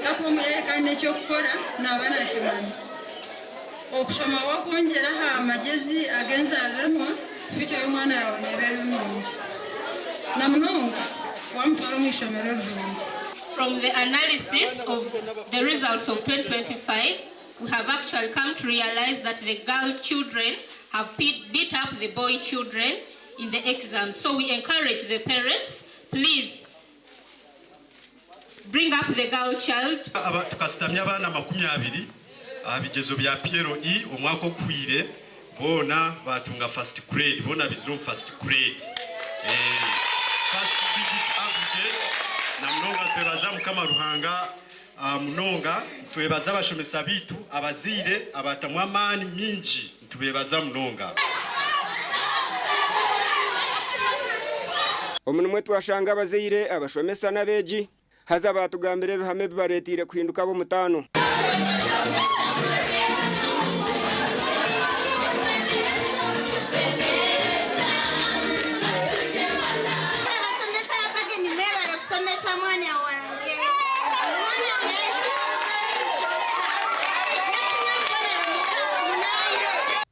Takuba muyaaye kandi n'eky'okukora naaba nakimanya. Okushoma wakwongyera aha magyezi ag'enzaariranwa, future y'omwana yaawe neeba eri nungi. Na munonga wamutwara omu ishomero rirungi. From the analysis of the results of 2025, we have actually come to realize that the girl children have beat up the boy children in the exams. So we encourage the parents, please bring up the girl child. Tukasitamya abaana 20 aha bigyezo bya PLE omwaka oguhwire boona batunga first grade, boona baizire omu first grade. First digit aggregate na munonga nitwebaza Mukama Ruhanga munonga, nitwebaza abashomesa baitu, abazaire abaatamu amaani mingi, nitubeebaza munonga. Omu nimwo twashanga abazaire, abashomesa n'abeegi haza baatugambira ebihama ebibareeteire kuhinduka ab'omutaano. Abasomesa abagenyi mwebare kusomesa mwana wange. Omwana wange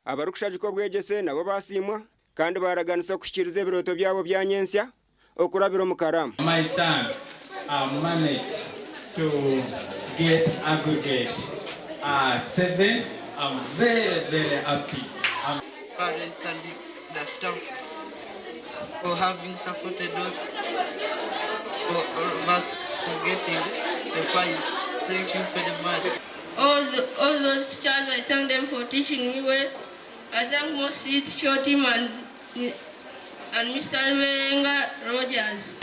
Abarikushagika obwegyese nabo baasiimwa kandi baaraganisa kuhikiiriza ebirooto byabo bya nyentsya okurabira omu karamu. My son managed to get aggregate 7. I'm very, very happy. I'm Parents and the staff for having supported us, for all of us for getting the 5. Thank you very much. All those teachers, I thank them for teaching me well. I thank mostly teacher team and Mr. Werenga Rogers.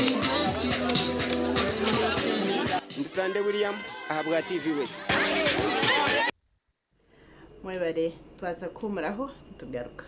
Ndi Sande William ahabwa TV West. Mwebare twaza kuhumuraho nitugaruka.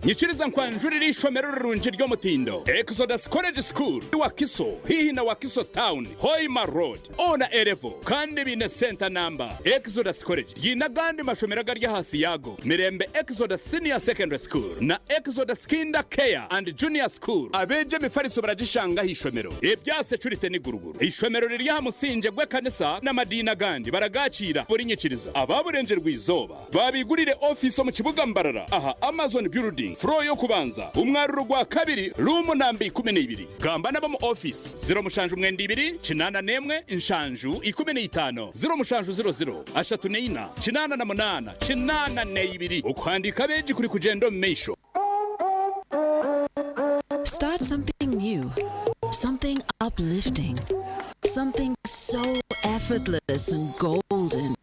Nyikiriza nkwanjurire ishomero rirungi ry'omutindo Exodus College School Wakiso hihi na Wakiso Town Hoima Road ona erevo kandi biine center number. Exodus College ryine agandi mashomero agari ahansi yago, Mirembe Exodus Senior Secondary School na Exodus Kinder Care and Junior School. Abeegi emifariso baragishanga aha ishomero, ebya security n'iguruguru. Ishomero riri aha musingye gw'ekanisa n'amadiini agandi baragakiira buri nyikiriza. Ababurengyerwa izooba babigurire office omu kibuga Mbarara aha Amazon Building, floor y'okubanza, omwaruro gwa kabiri, room namba 12. Gamba nabo mu office 072 81 7 15 0700 34 88 82. Okuhandiika abeegi kuri kugyenda omu maisho. Start something new, something uplifting, something so effortless and golden.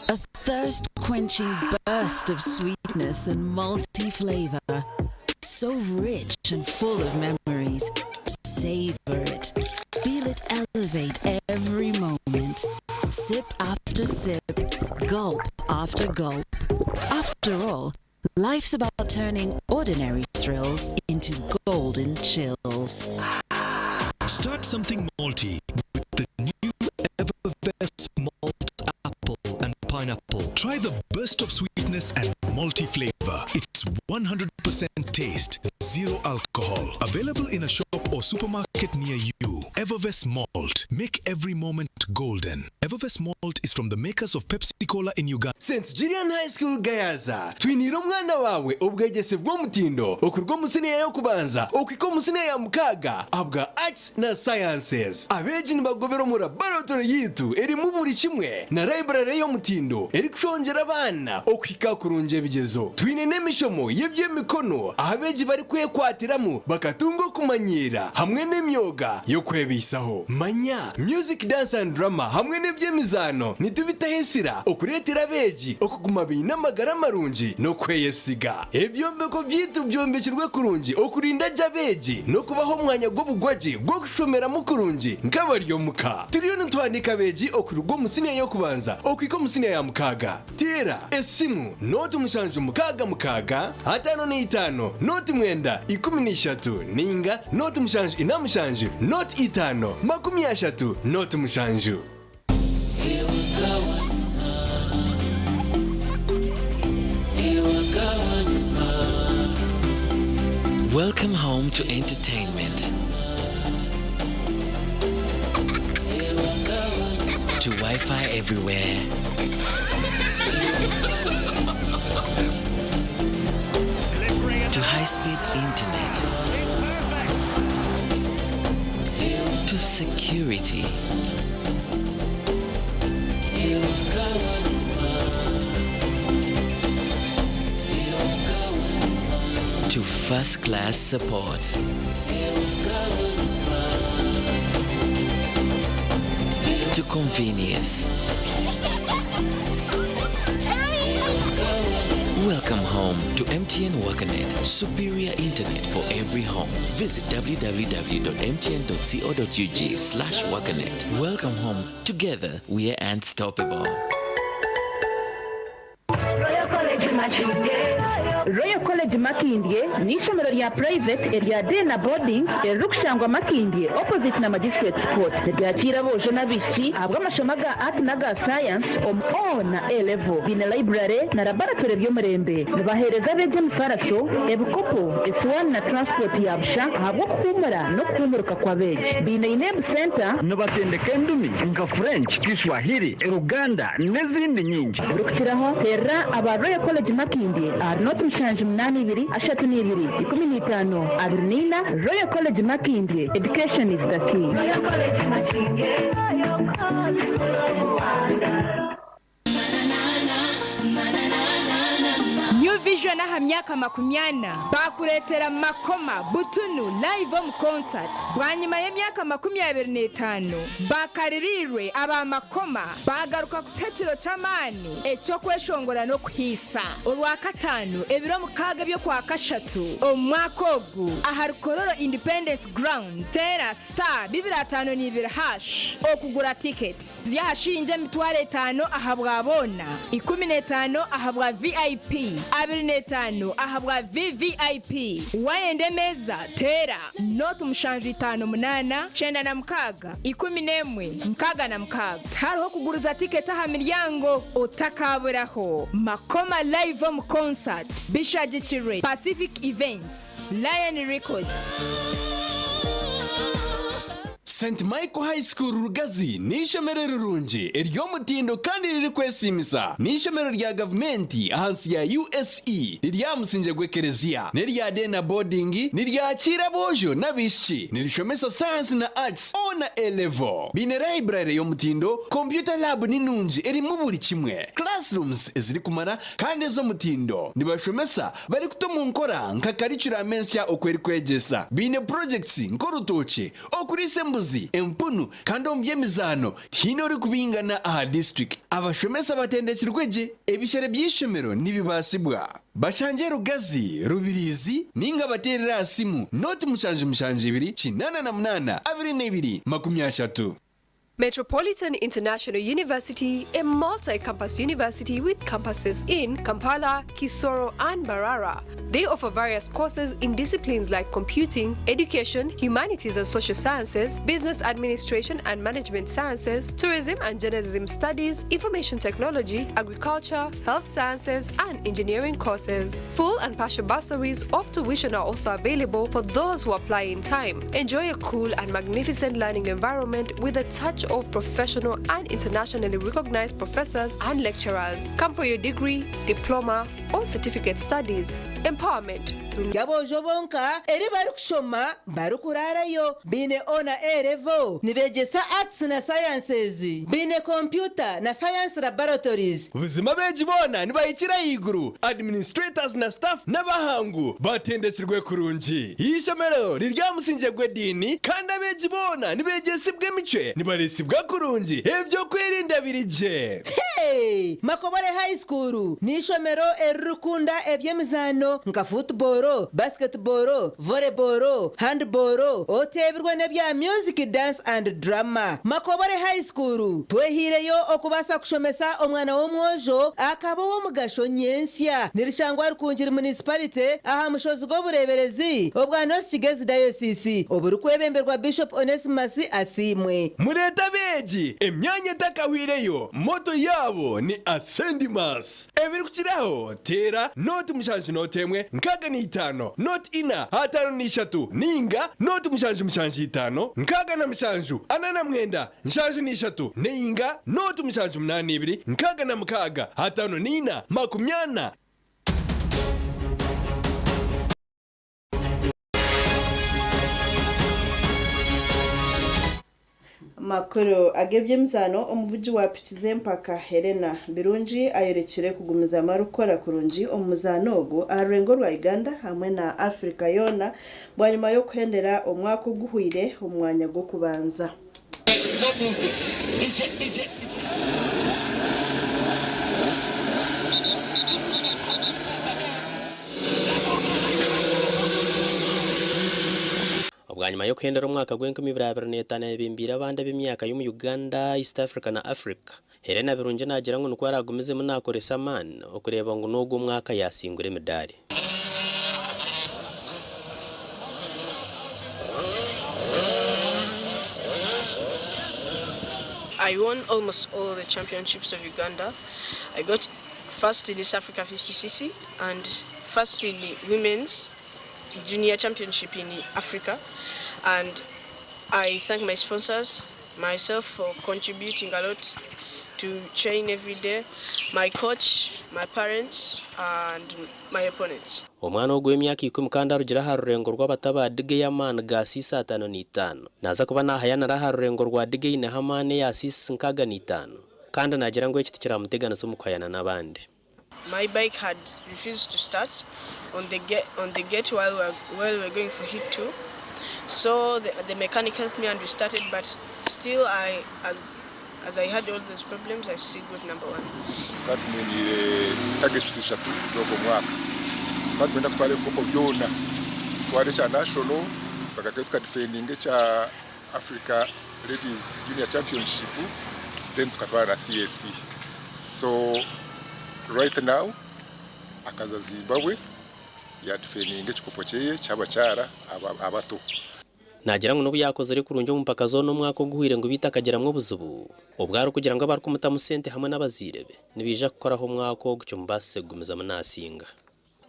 A thirst quenching burst of sweetness and malty flavor. So rich and full of memories. Savor it. Feel it elevate every moment. Sip after sip, gulp after gulp. After all, life's about turning ordinary thrills into golden chills. Start something malty with the new Evervess Malt Apple and Pineapple. Try the burst of sweetness. Smoothness and malty flavor. It's 100% taste, zero alcohol. Available in a shop or supermarket near you. Evervest Malt. Make every moment golden. Evervest Malt is from the makers of Pepsi Cola in Uganda. St Julian High School Gayaza twiniire omwana waawe obwegyese bw'omutindo okuruga omu siniya y'okubanza okuhika omu siniya ya mukaaga ahabwa Arts na Sciences. Abeegi nibagobera omu laboratory yaitu erimu buri kimwe na library y'omutindo erikushongyera abaana okuhika kurungi ebigyezo. Twine n'emishomo y'eby'emikono ahu abeegi barikwekwatiramu bakatunga okumanyiira hamwe n'emyoga y'okwebaisaho. Manya Music, Dance and Drama hamwe n'eby'emizaano nitubitaho esira okureetera abeegi okuguma baine amagara marungi n'okweyesiga. Ebyombeko byaitu byombekirwe kurungi okurinda gye abeegi n'okubaha omwanya gw'obugwagye gw'okushomeramu kurungi nk'abari omuka. Turiyo nituhandiika abeegi okuruga omu siniya y'okubanza okuhika omu siniya ya mukaaga. Teera esimu nooti mushanju mukaaga mukaaga, 55 nooti mwenda 13 nainga nooti mushanju ina mushanju nooti itaano 30 nooti mushanju. Welcome home to entertainment. To Wi Fi everywhere. To high speed internet. To security. To first class support. To convenience. Welcome home to MTN WorkNet, superior internet for every home. Visit www.mtn.co.ug slash worknet. Welcome home. Together, we are unstoppable. Royal College Makindye n'eishomero rya private erya day na boarding eririkushangwa Makindye opposite na Magistrates Court. Niryakiira aboojo n'abaishiki ahabw'amashomo aga Art n'aga Science omu O na A level. Biine library na laboratory by'omurembe. Nibaheereza abeegi emifaraso, ebikopo, esiwaani na transport ya busha ahabw'okuhuumura n'okuhuumuruka kw'abeegi. Baine UNEB Centre. Nibatendeka endimi nka French, Kiswahili, Luganda n'ezindi nyingi. Orikukiraho, teerera aba Royal College Makindye ahari nooti 782 32 15 24 Royal College Makindye, Education is the key. New Vision aha myaka makumyana baakureetera Makoma butunu live omu concert bwanyima y'emyaka 25 bakaririirwe aba Makoma baagaruka kutuha ekiro ky'amaani eky'okweshongora n'okuhiisa Orwakataano ebiro mukaaga eby'Okwakashatu omu mwaka ogu ahari Kololo Independence Grounds teera star bibiri ataano n'ibiri hash okugura tiketi ziri aha shiringi 5000 ahabwa boona, 15 ahabwa VIP, 25 ahabwa VVIP. Waayenda emeeza teera nooti mushanju itaano munaana 96 11 66. Tihariho kuguriza tiketi aha miryango, otakaaburaho. Makoma Live omu Concert bishagikirwe Pacific Events, Lion Records. St Michael High School Rugazi n'eishomero rirungi ery'omutindo kandi eririkwesiimisa. N'eishomero rya gavumenti ahansi ya USE riri aha musingye gw'ekereziya. N'erya day na boarding, niryakiira aboojo n'abaishiki. Nirishomesa Science na Arts O na A level. Baine library y'omutindo, computer lab ni nungi erimu buri kimwe, classrooms ezirikumara kandi ez'omutindo. Nibashomesa barikuta omu nkora nka curriculum ensya oku erikwegyesa. Baine projects nk'orutookye, okuriisa embuzi, empunu kandi omu by'emizaano tihaine orikubingana aha district. Abashomesa batendekirwe gye, ebishere by'eishomero nibibaasibwa. Bashangye Rugazi, Rubirizi ninga bateerere aha simu nooti 772 88 22 30. Metropolitan International University, a multi-campus university with campuses in Kampala, Kisoro, and Mbarara. They offer various courses in disciplines like computing, education, humanities and social sciences, business administration and management sciences, tourism and journalism studies, information technology, agriculture, health sciences, and engineering courses. Full and partial bursaries of tuition are also available for those who apply in time. Enjoy a cool and magnificent learning environment with a touch of professional and internationally recognized professors and lecturers. Come for your degree, diploma, or certificate studies. Empowerment through Aboojo bonka eri barikushoma barikuraarayo baine O na A level nibeegyesa Arts na Sciences baine kompyuta na Science laboratories. Buzima abeegi boona nibahikira ahaiguru, administrators na staff n'abahangu batendekirwe kurungi. Eishomero riri aha musingye gw'ediini kandi abeegi boona nibeegyesibwa emicwe, nibareesibwa kurungi, eby'okwerinda biri gye. Hey! Makobore High School n'eishomero eririkukunda eby'emizaano nka football, basketball, volleyball, handball, oteebirwe n'ebya music, dance and drama. Makobore High School twehaireyo okubaasa kushomesa omwana w'omwojo akaba ow'omugasho nyentsya. Nirishangwa Rukungiri Municipality aha mushozi gw'obureeberezi obwa North Kigezi Diocese oburikwebemberwa Bishop Onesimus Asiimwe. Mureete abeegi, emyanya etakahwireyo, moto yaabo ni Ascendimus. Ebirikukiraho, teera nooti mushanju nooti emwe 65 nooti ina 53 nainga nooti mushanju mushanju itaano 67 49 73 nainga nooti mushanju munaana ibiri 66 54 40. Amakuru ag'eby'emizaano, Omuvugi wa piki z'empaka Helena Birungi ayorekire kugumizamu arikukora kurungi omu muzaano ogu aha rurengo rwa Uganda hamwe na Africa yoona bwanyima y'okuhendera omwaka oguhweire omu mwanya gw'okubanza. Bwanyima y'okuhendera omwaka gw'enkumi ibiri abiri n'etaano ayebembeire abandi ab'emyaka y'omu Uganda, East Africa na Africa, Helena Birungi naagira ngu nikwo araagumizemu naakoresa amaani okureeba ngu n'ogu omwaka yaasingura emidaari. I won almost all the championships of Uganda. I got first in East Africa 50cc and first in the women's junior championship in Africa. And I thank my sponsors, myself for contributing a lot to train every day, my coach, my parents and my opponents. Omwana ogu ow'emyaka ikumi kandi arugire aha rurengo rw'abato aba Diga ey'amaani ga siisi 55 naaza kuba naahayanira aha rurengo rwa Diga eineho amaani eya siisi 65 kandi naagira ngu eki tikiramuteganisa omu kuhayana n'abandi. My bike had refused to start on the on the gate while we were, while we were going for heat 2 so the, the mechanic helped me and we started but still I as as I had all those problems I still got number one. Tukaba tumwiniire targets ishatu z'ogwo mwaka. Tukaba nitwenda kutwara ebikopo byona, tutware ekya national, tukagarukayo tukadifendinga ekya Africa Ladies Junior Championship then tukatwara na CAC. So right now akaza Zimbabwe yadifendinga ekikopo kyeye ky'abakyara abato. Naagira ngu n'obu yaakozire kurungi omu mpaka zoona omwaka oguhweire ngu beitu akagiramu obuzibu obu arikugira ngu abarikumutamu sente hamwe n'abazaire be nibaija kukoraho omwaka ogu kimubaasise kugumizamu naasinga.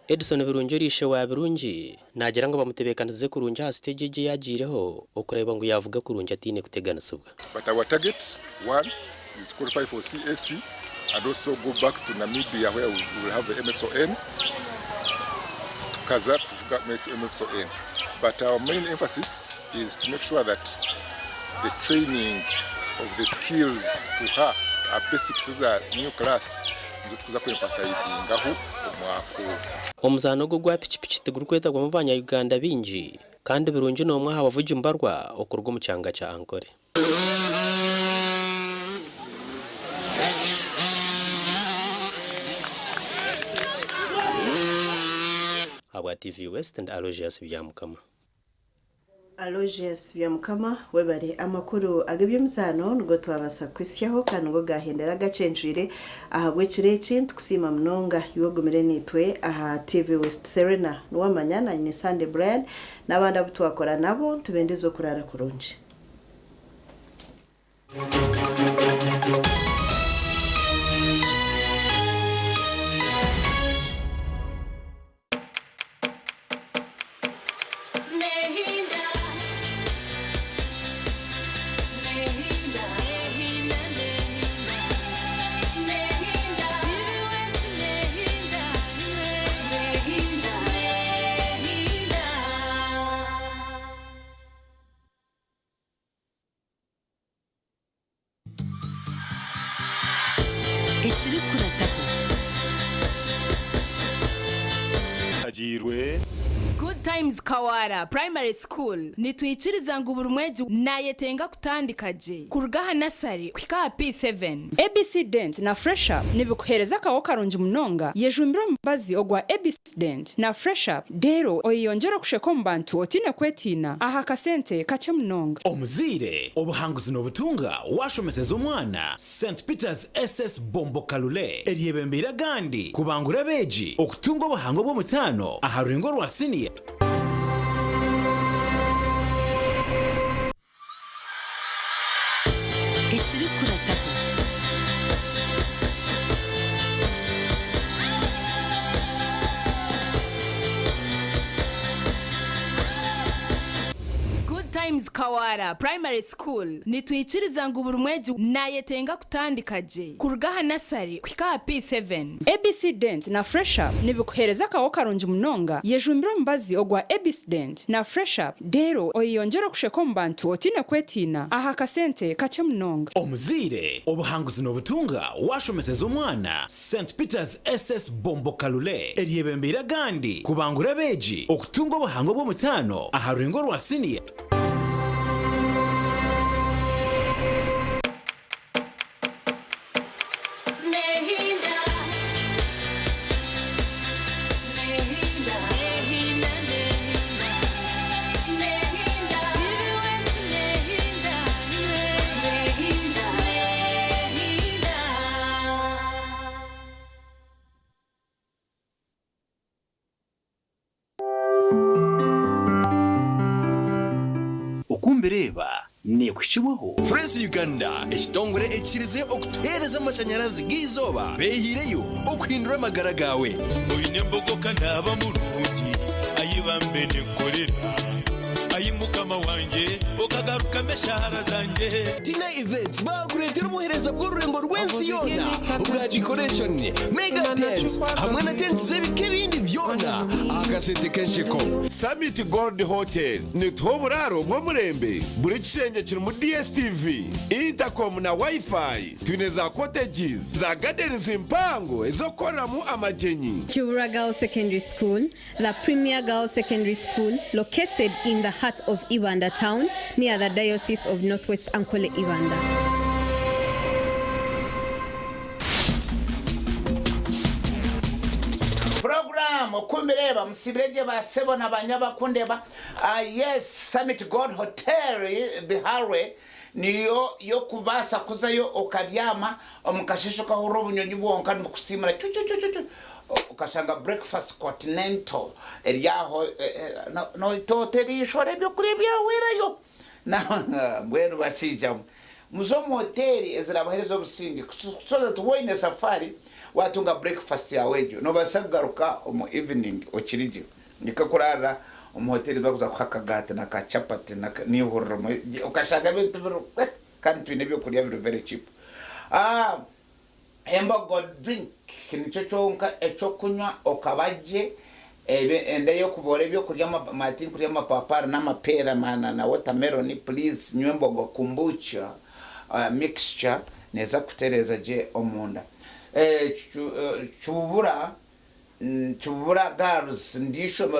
Edson Birungi ori ishe wa Birungi naagira ngu bamutebeekanisize kurungi aha siteegi egi ei agiireho okureeba ngu yaavuga kurungi ataine kuteganisibwa. But our target one is qualify for CAC and also go back to Namibia where we will have the MXON tukaza kuvuga MXON but our main emphasis is to make sure that the training of the skills to her are basics eza new class nizo tukuza ku emphasizingaho omwaka ogu. Omuzaano ogu ogwa pikipiki tigurikwetabwamu banya-Uganda baingi kandi Birungi n'omwe aha bavugi mbarwa okuruga omu kyanga kya Ankole. Ahabwa TV West ndi Aloysius Byamukama. Aloysius Byamukama webare amakuru ag'eby'emizaano nigo twabasa kuhisyaho kandi nigo gahendera gacencwire ahabw'ekiro eki nitukusiima munonga iwe ogumire naitwe aha TV West Serena Niwamanya nanye Sunday Brian n'abandi abu twakora nabo nitubendeza okuraara kurungi. Ekirikurataho. Agiirwe. Good Times Kawara Primary School nitwikiriza ngu buri mwegi nayetenga kutandika gye kuruga aha nasari kuhika aha P7. ABC Dent na Fresh Up nibikuheereza akaho karungi munonga. Yejumbire omubazi ogwa ABC Dent na Fresh Up reero oyeyongyere okusheka omu bantu otaine kwetiina aha kasente kakye munonga. Omuzaire, obuhanguzi nobutunga washomeseza omwana St Peters SS Bombo Kalule eryebembeire agandi kubangura abeegi okutunga obuhango bw'omutaano aha rurengo rwa siniya. Ekirikurataho. Good Times Kawara Primary School nitwikiriza ngu buri mwegi nayetenga kutandika gye kuruga aha nasari kuhika aha P7. ABC Dent na Fresh Up nibikuheereza akaho karungi munonga. Yejumbire omubazi ogwa ABC Dent na Fresh Up reero oyeyongyere okusheka omu bantu otaine kwetiina aha kasente kakye munonga. Omuzaire, obuhanguzi nobutunga washomeseza omwana St Peters SS Bombo Kalule eryebembeire agandi kubangura abeegi okutunga obuhango bw'omutaano aha rurengo rwa siniya. Okumbireeba neekuhikibwaho. Fresh Uganda, ekitongore ekikirize okutuheereza amashanyarazi g'eizooba beehiireyo okuhindura amagara gaawe. Oine embogo ka naaba murungi, ai bambe ninkorera, ai Mukama wangye, okagarukamu eshaara zangye. Tina Events baakureetera obuheereza bw'orurengo rw'ensi yoona obwa decoration, mega tents hamwe na tents z'ebika ebindi byona aha kasente k'ensheko. Summit Gold Hotel nituha oburaaro bw'omurembe, buri kishengye kirimu DSTV, intercom na Wi-Fi. Twine za cottages, za gardens mpango ez'okukoreramu amagyenyi. Kibura Girls Secondary School, the premier girls secondary school located in the heart of Ibanda town near the Diocese of Northwest Ankole Ibanda. Program Okumireeba musibire gye ba sebo na ba nyabo akundeba ah, yes Summit Gold Hotel Biharwe niyo yokubaasa kuzayo okabyama omu kasheshe okahurira obunyonyi bwonka nibukusiimura cucucucucu okashanga breakfast continental eri aho noita eriishora ebyokurya byahwerayo mbwenu bashaija mwe muze omu hoteeri ezirabaheereza obusingye so that waine safari watunga breakfast yaawe egyo nobaasa kugaruka omu evening okiri gye reka kuraara omu hoteeri bakuza kuha akagaati na ka chapati n'eihuriro okashanga ebintu biri kandi twine ebyokurya biri very cheap. Embogo drink nikyo kyonka ekyokunywa okaba gye enda ey'okuboora ebyokurya ama tinkurya amapapari n'amapeera na watermelon please nywa embogo kombucha mixture neeza kukutereeza gye omunda. Kibubura Kibubura Girls ndi ishomero.